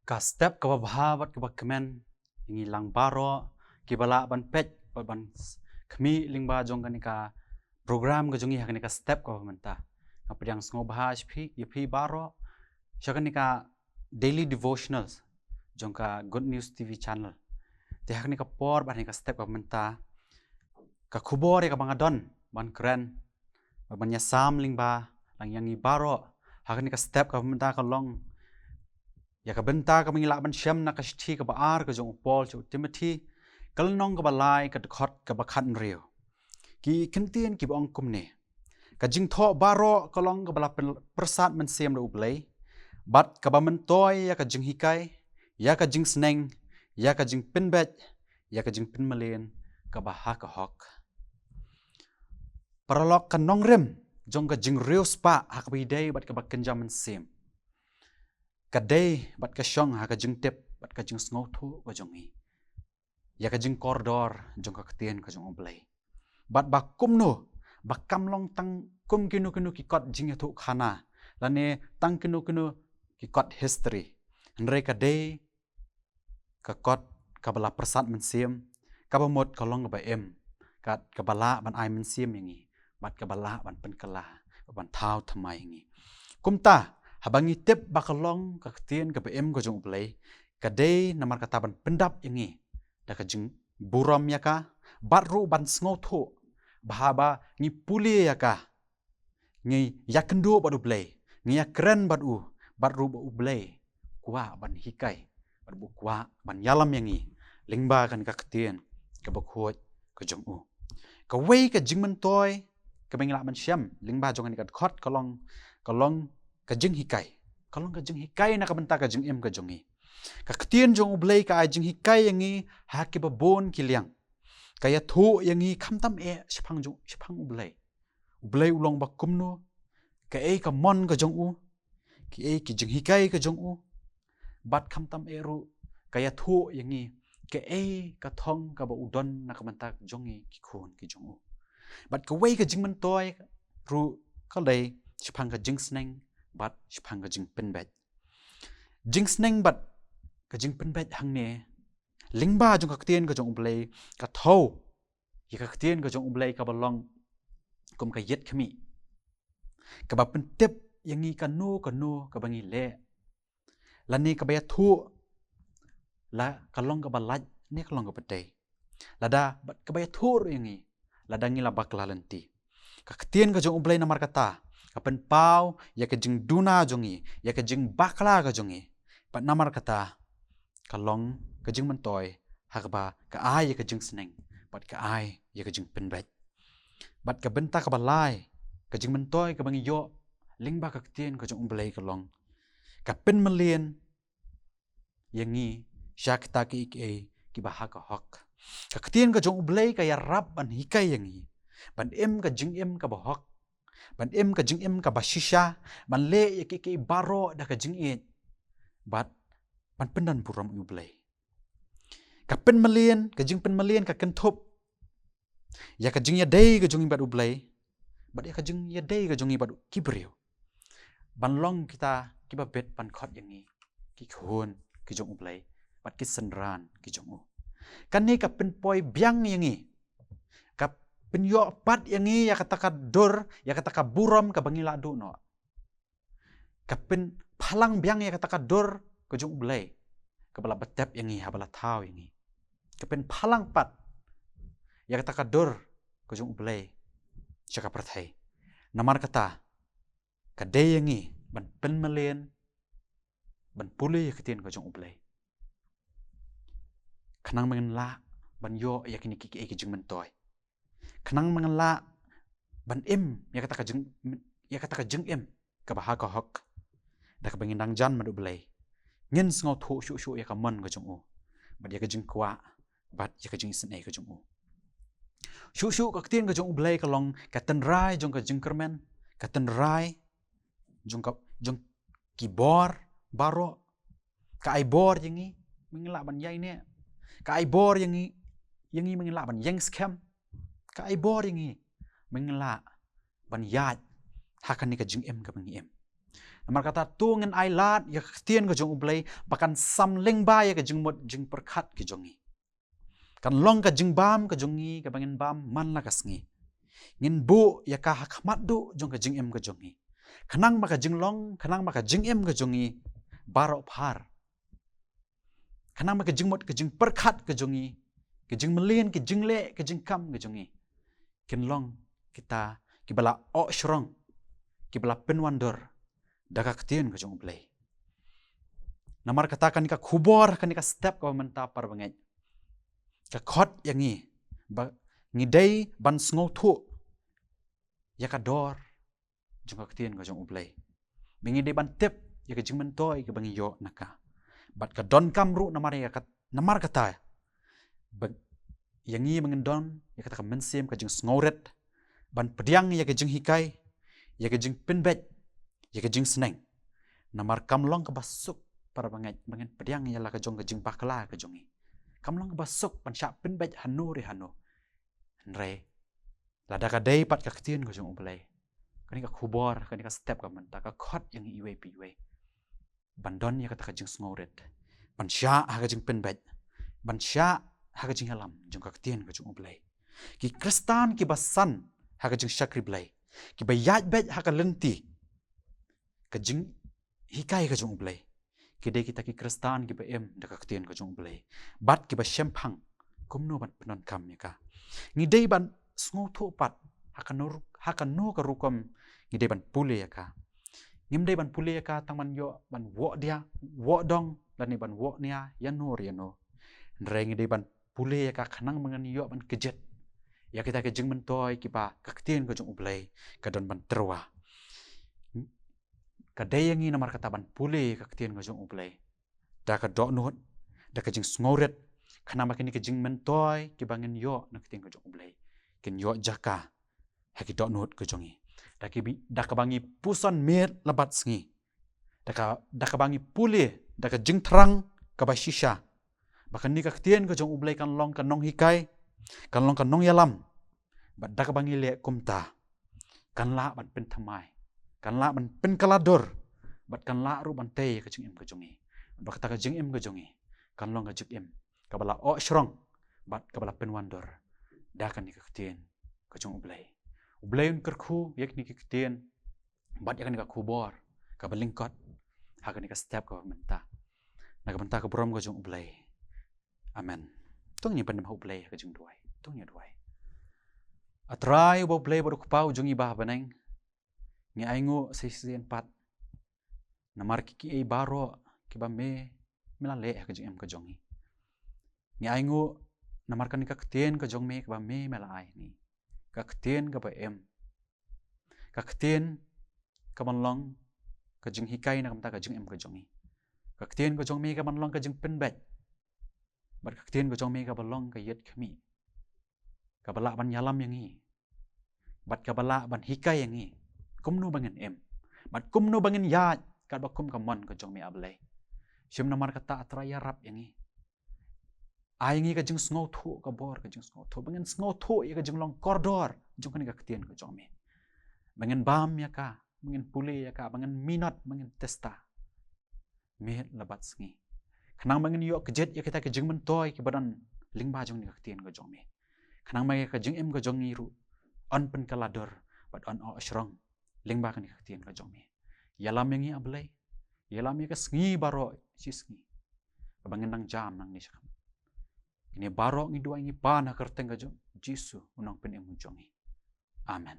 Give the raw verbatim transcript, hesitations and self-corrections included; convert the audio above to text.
Ka step kaba bha bad kaba kmen ïa ngi lang baroh kiba lah ban peit bad ban s- khmih lyngba jong kane ka program ka jong ngi ha kane ka step kaba mynta. Nga pdiang sngewbha ïa phi, ïa phi baroh sha kane ka daily devotionals jong ka Good News T V channel. Te ha kane ka por bad ha kane ka step kaba mynta, ka khubor ïa kaba nga don ban kren bad ban ïasam lyngba lang ïa ngi baroh ha kane ka step kaba mynta ka long ïa ka bynta kaba ngi lah ban shem na ka shithi kaba ar ka jong u Paul sha u Timothy, ka lynnong kaba lai, ka dkhot kaba khathynriew. Ki kyntien kiba ong kumne: Ka jingthoh baroh ka long kaba la pyn- pyrsad mynsiem da U Blei, bad kaba myntoi ïa ka jinghikai, ïa ka jingsneng, ïa ka jingpynbeit, ïa ka jingpynmlien kaba ha ka hok. Paralok, ka nongrim jong ka jingriewspah ha kaba ïadei bad kaba kynja mynsiem ka dei bad ka shong ha ka jingtip bad ka jingsngewthuh ka jong ngi ïa ka jingkordor jong ka ktien ka jong U Blei. Bad ba kumno, ba kam long tang kum kino kino ki kot jingïathuhkhana lane tang kino kino ki kot history, hynrei ka dei ka kot kaba la pyrsad mynsiem, kaba mut ka long kaba im, ka- kaba lah ban ai mynsiem ïa ngi, bad kaba lah ban pynkylla, ban thaw thymmai ïa ngi. Kumta, haba ngi tip ba ka long ka ktien kaba im ka jong U Blei, ka dei namar kata ban pyndap ïa ngi da ka jingburom ïa ka, bad ruh ban sngewthuh ba haba ngi pule ïa ka, ngi ïakynduh bad U Blei, ngi ïakren bad u, bad ruh ba U Blei u kwah ban hikai, bad ruh u kwah ban ïalam ïa ngi lyngba kane ka ktien kaba khuid ka jong u. Kawei ka jingmyntoi kaba ngi lah ban shem lyngba jong kane ka dkhot ka long, ka long ka jinghikai. Ka long ka jinghikai na ka bynta ka jingim ka jong ngi. Ka ktien jong U Blei ka ai jinghikai ïa ngi ha kiba bun ki liang. Ka ïathuh ïa ngi khamtam eh shaphang jong, shaphang U Blei. U Blei u long ba kumno, kaei ka mon ka jong u, kiei ki jinghikai ka jong u, bad khamtam eh ruh ka ïathuh ïa ngi kaei ka thong kaba u don na ka bynta jong ngi ki khun ki jong u. Bad kawei ka jingmyntoi ruh ka dei shaphang ka jingsneng bad shaphang ka jingpynbeit. Jingsneng bad ka jingpynbeit hangne, lyngba jong ka ktien ka jong U Blei, ka thew ïa ka ktien ka jong U Blei kaba long kum ka ïit khmih, kaba pyntip ïa ngi kano kano kaba ngi leh, lane kaba ïathuh la ka long kaba lait ne ka long kaba dei, lada bad kaba ïathuh ruh ïa ngi lada ngi la bakla lynti. Ka ktien ka jong U Blei namar kata ka pynpaw ïa ka jingduna jong ngi, ïa ka jingbakla ka jong ngi, bad namar kata ka long ka jingmyntoi ha kaba ka ai ïa ka jingsneng bad ka ai ïa ka jingpynbeit. Bad ka bynta kaba lai, ka jingmyntoi kaba ngi ïoh lyngba ka ktien ka jong U Blei ka long ka pynmlien ïa ngi sha kita kiei kiei kiba ha ka hok. Ka ktien ka jong U Blei ka ïarap ban hikai ïa ngi ban im ka jingim kaba hok, ban im ka jingim kaba shisha, ban leh ïa kiei kiei baroh da ka jingïeit, bad ban pyndonburom ïa U Blei. Ka pynmlien, ka jingpynmlien ka kynthup ïa ka jingïadei ka jong ngi bad U Blei, bad ïa ka jingïadei ka jong ngi bad ki briew. Ban long kita kiba bit ban khot ïa ngi ki khun ki jong U Blei bad ki synran ki jong u. Kane ka pynpoi biang ïa ngi, ka pynïoh pat ïa ngi ïa kata ka dur, ïa kata ka burom kaba ngi la duh noh. Ka pynphalang biang ïa kata ka dur ka jong U Blei kaba la btep ïa ngi haba la thaw ïa ngi. Ka pynphalang pat ïa kata ka dur ka jong U Blei sha ka pyrthei. Namar kata ka dei ïa ngi ban pynmlien, ban pule ïa ka ktien ka jong U Blei, khnang ba ngin lah ban ïoh ïa kine kiei ki jingmyntoi, khnang ba ngin lah ban im ïa kata ka jing, ïa kata ka jingim kaba ha ka hok, da kaba ngin dang jan bad U Blei, ngin sngewthuh shuh shuh ïa ka mon ka jong u, bad ïa ka jingkwah, bad ïa ka jingisynei ka jong u. Shuh shuh ka ktien ka jong U Blei ka long ka tynrai jong ka jingkyrmen, ka tynrai jong ka, jong ki bor baroh. Ka ai bor ïa ngi ba ngin lah ban ïaineh. Ka ai bor ïa ngi, ïa ngi ba ngin lah ban ïeng skhem. Ka ai bor ïa ngi ba ngin lah ban ïaid ha kane ka jingim kaba ngi im. Namar kata to ngin ai lad ïa ka ktien ka jong U Blei ba kan sam lyngba ïa ka jingmut jingpyrkhat ka jong ngi. Kan long ka jingbam ka jong ngi kaba ngin bam man la ka sngi. Ngin buh ïa ka ha khmat duh jong ka jingim ka jong ngi. Khnang ba ka jinglong, khnang ba ka jingim ka jong ngi baroh phar, khnang ba ka jingmut ka jingpyrkhat ka jong ngi, ka jingmlien, ka jingleh, ka jingkam ka jong ngi, kin long kita kiba la oh shrong, kiba la pynwandur da ka ktien ka jong U Blei. Namar kata kane ka khubor, kane ka step kaba mynta, para bangeit, ka khot ïa ngi ba ngi dei ban sngewthuh ïa ka dor jong ka ktien ka jong U Blei. Ba ngi dei ban tip ïa ka jingmyntoi kaba ngi ïoh na ka. Bad ka donkam ruh namar ïa ka, namar kata ba ïa ngi ba ngin don ïa kata ka mynsiem ka jingsngewrit ban pdiang ïa ka jinghikai, ïa ka jingpynbeit, ïa ka jingsneng. Namar kam long kaba suk, para bangeit, ba ngin pdiang ïa la ka jong ka jingbakla ka jong ngi. Kam long kaba suk ban shah pynbeit hano re hano. Hynrei lada ka dei pat ka ktien ka jong U Blei, kane ka khubor, kane ka step ka mynta ka khot ïa ngi iwei pa iwei ban don ïa kata ka jingsngewrit, ban shah ha ka jingpynbeit, ban shah ha ka jingïalam jong ka ktien ka jong U Blei. Ki Khristan kiba san ha ka jingshakri Blei, kiba ïaid beit ha ka lynti ka jinghikai ka jong U Blei, ki dei kita ki Khristan kiba im da ka ktien ka jong U Blei bad kiba shemphang kumno ban pyndonkam ïa ka. Ngi dei ban sngewthuh pat ha kano, ha kano ka rukom ngi dei ban pule ïa ka. Ngim dei ban pule ïa ka tang ban ïoh ban woh dia, woh dong, lane ban woh nia ïano re ïano. Hynrei ngi dei ban pule ïa ka khnang ba ngin ïoh ban kjit ïa kita ki jingmyntoi kiba ka ktien ka jong U Blei ka don ban tyrwa. Ka dei ïa ngi namar kata ban pule ïa ka ktien ka jong U Blei da ka dohnud, da ka jingsngewrit, khnang ba kine ki jingmyntoi kiba ngin ïoh na ka ktien ka jong U Blei kin ïoh jaka ha ki dohnud ka jong ngi. Da ki bi, da kaba ngi puson miet la bad sngi, da ka, da kaba ngi pule da ka jingthrang kaba shisha ba kane ka ktien ka jong U Blei kan long ka nonghikai, kan long ka nongïalam. Bad da kaba ngi leh kumta, kan lah ban pynthymmai, kan lah ban pynkylla dur, bad kan lah ruh ban tei ïa ka jingim ka jong ngi. Bad kata ka jingim ka jong ngi kan long ka jingim kaba la oh shrong bad kaba la pynwandur da kane ka ktien ka jong U Blei. U Blei un kyrkhu ïa kine ki ktien bad ïa kane ka khubor kaba lyngkot ha kane ka step kaba mynta, na ka bynta ka burom ka jong U Blei. Amen. To ngin pyndem ha U Blei ha ka jingduwai. To ngin ïa duwai. A Trai uba U Blei bad U Kpa u jong ngi ba ha bneng, ngi ainguh shisien pat namar ki, kiei baroh kiba me, me la leh ha ka jingim ka jong ngi. Ngi ainguh namar kane ka ktien ka jong me kaba me, me la ai ngi, ka ktien kaba im, ka ktien kaban long ka jinghikai na ka bynta ka jingim ka jong ngi, ka ktien ka jong me kaban long ka jingpynbeit, bad ka ktien ka jong me kaba long ka ïit khmih, kaba lah ban ïalam ïa ngi bad kaba lah ban hikai ïa ngi kumno ba ngin im bad kumno ba ngin ïaid katba kum ka mon ka jong me, A Blei. Shim namar kata, A Trai, ïarap ïa ngi. Ai ngi ka jingsngewthuh, ka bor ka jingsngewthuh, ba ngin sngewthuh ïa ka jinglong kordor jong kane ka ktien ka jong me, ba ngin bam ïa ka, ba ngin pule ïa ka, ba ngin minot, ba ngin testa miet la bad sngi, khnang ba ngin ïoh kjit ïa kita ki jingmyntoi kiba don lyngba jong kane ka ktien ka jong me, khnang ba ïa ka jingim ka jong ngi ruh yn pynkylla dur bad yn oh shrong lyngba kane ka ktien ka jong me. Ïalam ïa ngi, A Blei. Ïalam ïa ka sngi baroh shi sngi kaba ngin nang jam nangne shakhmat. Kine baroh ngi duwai, ngi pan ha ka kyrteng ka jong Jisu, U Nongpynim u jong ngi. Amen.